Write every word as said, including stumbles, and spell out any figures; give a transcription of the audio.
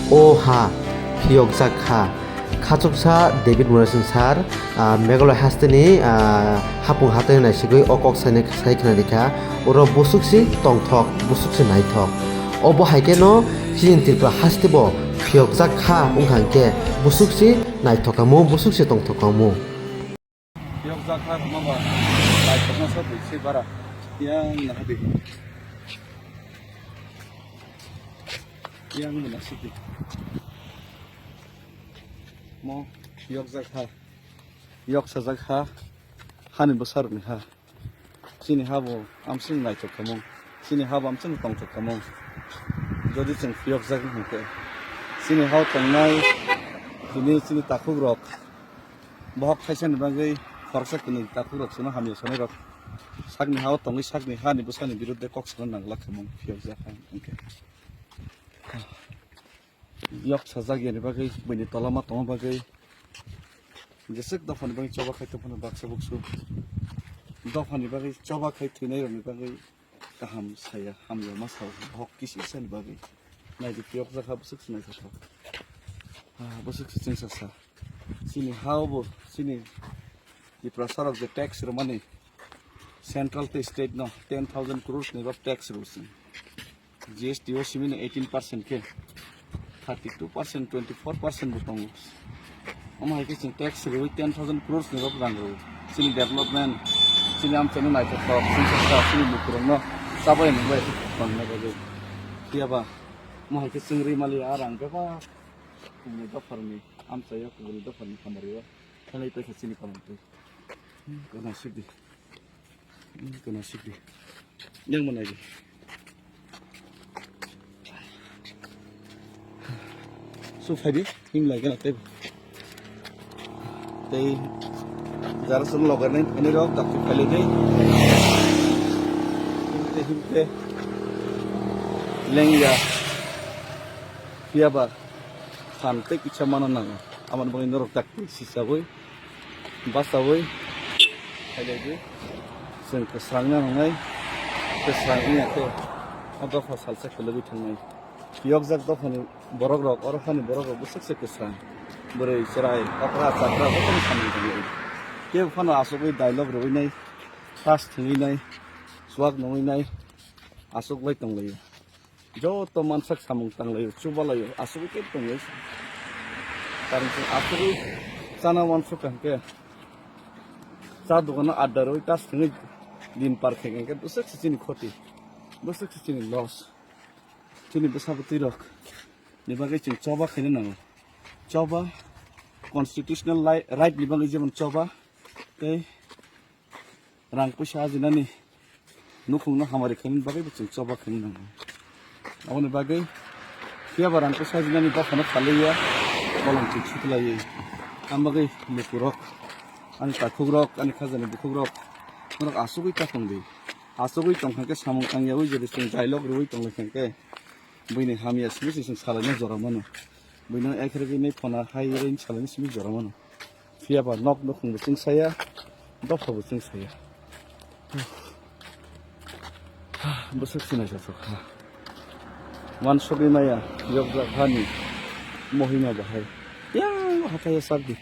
O ha, phiyokjak kha. Khachuksa David Murasing sir, ah, Meghalaya hasteni, ah, hapung hathai naisigwi o kok sainai, sai khna rikha. Oro busuk si tongthok, busuk si naithok. Obo hai kheno chini Tripura haste bo phiyokjak kha wngkha hwnkhe busuk si naithok kamo, busuk si tongthok kamo. Phiyokjak kha hwnba ba, naithokma sa twi se bara. Yang naha di. Yang muna sidi. Mo phiyokjak kha. Yok sajak kha. Hani bwsarokni ha. Chini ha bo amswng naithok kamo. Chini ha bo amswng tongthok kamo. Jodi chwng phiyokjak hwnkhe. Chini ha o tongnai tini chini takhukrok. Bohok khaisani bagwi khoroksa kwnwi takhukrok chwngno hamya sanairok sakni ha-o tongwi sakni hani bwsani biruddhe kok sana nangla khamung phiyokjak ha hwnkhe. Yok sajak yani bagwi, buini tola ma tongma bagwi, jeswk dophani bagwi choba khai tongphano baksa buksu, dophani bagwi choba khai thwinairokni bagwi kaham saya, hamya ma sao, bohok kisi sani bagwi. Naidi phiyokjak ha bwswk se naithothok. Ah, bwswk se chwngsa sa. Chini ha o bo, chini Tiprasa rok je tax rwmani, central tei state no ten thousand crores ni bab tax rw sini. G S T o simi no eighteen percent khe, thirty two percent, twenty four percent bo tongo. Omo hai khe chwng tax rwui ten thousand crores ni bab rang rw. Chini development, chini amchaino naithothok, chini saksa, chini lukurokno chabai nungbai tongna bagwi. Phiya ba, omo hai khe chwng rwi mali a rang bebak. Kubuni dopharni amchaio, kubuni dopharni khamari o thanglai paikha chini kolomtwi. Gana sikdi. Gana sikdi. Yang mana di? Su phaidi, him lai gana tei. Tei jara sun logar nai, ani rok dakti phailai dei. Himte, himte. Lengya. Phiya ba. Phan tei kisa mana nango. Aboni bagwi norok tak twi sisabwi, bachawui, khailaiwi, chwng kwsrangna nangnai, kwsrang wngya khe, o dopha salsa kwlwgwi thangnai. Phiyokjak dophani borok rok, oro phani borok rok bwswk se kwsrang. Bwrwi, chwrai, okra, chakra, jotono samung tangwi. Kebo phano achugwi dialogue rwui nai, tas thwngwi nai, chuak nungwi nai, achuk bai tonglaio. Joto mansak samung tanglaio, chubalaio, asugwi khe tongwi. Karon chwng asugwi chana uansukha hwnkhe, cha dogano adda rwui tas thwngwi din par khe hwnkhe bwswk se chini khoti, bwswk se chini loss. Chini bwsa bwtwi rok ni bagwi chwng choba khaina nango. Choba, constitutional lai-, right ni bagwi jemon choba tei rang puisa ajinani nukhungno hamari khainani bagwi bo chwng choba khainani nango. Aboni bagwi phiya ba rang puisa ajinani dophano phalwi ya, bolong chwng sutulaiwi. Ang bagwi lukurok, ani takhukrok, ani khajani bukhukrok, norok asugwi ta tongdi. Asugwi tongkha khe samung tangyawi, jodi chwng dialogue rwui tonglaikha khe, buini hamya simi se chwng salaina jora mano. Buino ekregwi nai phona hai rwini salaini simi jora mano. Phiya ba nok nukhung bo chwng saya, dopha bo chwng saya. Bwswk sinai sa sokha. Uansugwi maya, yokjak hani mohima bahai. Yang hathai o sak di.